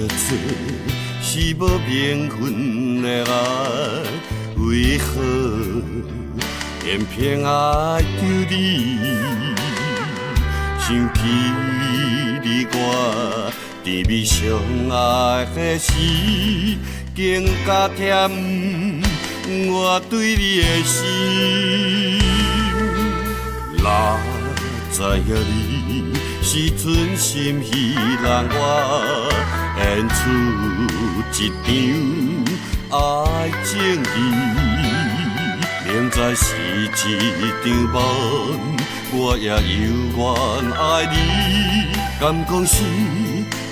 影這是無名份的愛，為何偏偏愛著你？想起你我甜蜜相愛的時，更加甜我對你的心。若知影你是存心戲弄我，演出一場愛情戲，明知是一場夢，我也猶原愛你。敢講是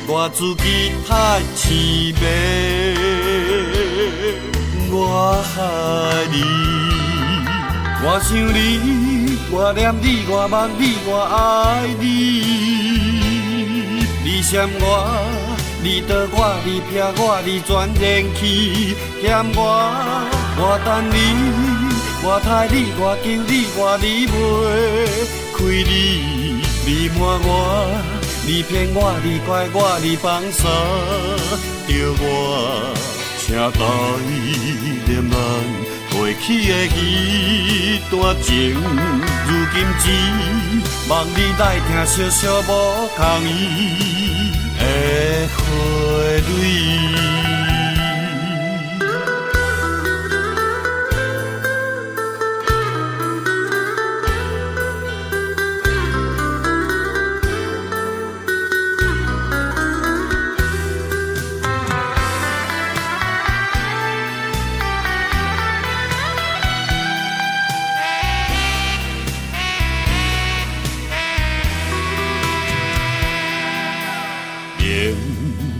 我自己太痴迷？我愛你，我想你，我念你，我夢你，我愛你。你闪我，你倒我，你騙我，你全然去嫌我。我等你，我待你，我求你，我離袂開你。你瞞我，你騙我，你怪我，你放捒著我。請代念咱過去的彼段情，如今只望你來疼惜惜無空的花蕊。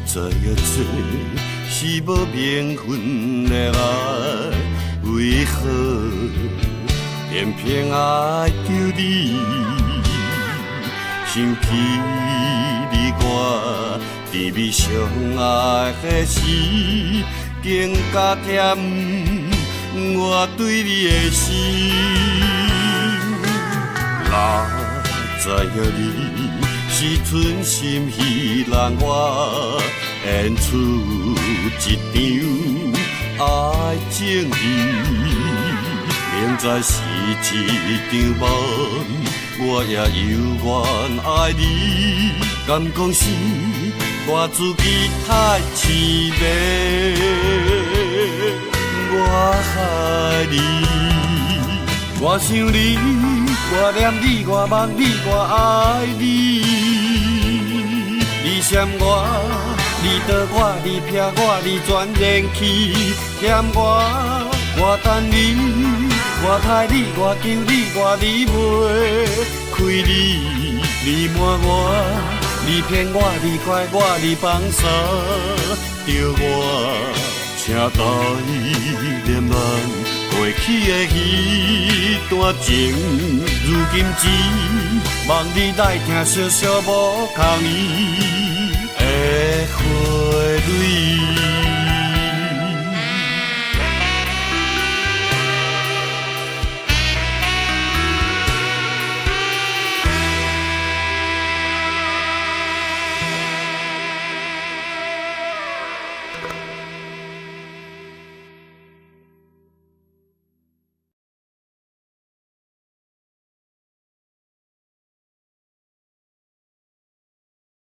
知影這是無名份的愛，為何偏偏愛著你？想起你我甜蜜相愛的時，更加甜我對你的心。若知影你是存心戲弄我，演出一場愛情戲，明知是一場夢，我也猶原愛你。敢講是我自己太痴迷？我愛你，我想你，我念你，我夢你，我愛你。你闪我，你倒我，你騙我，你全然去嫌我。我等你，我待你，我求你，我離袂開你。你瞞我，你騙我，你怪我，你放捒著我。請代念咱過去的彼段情，如今只望你來疼惜惜無空的花。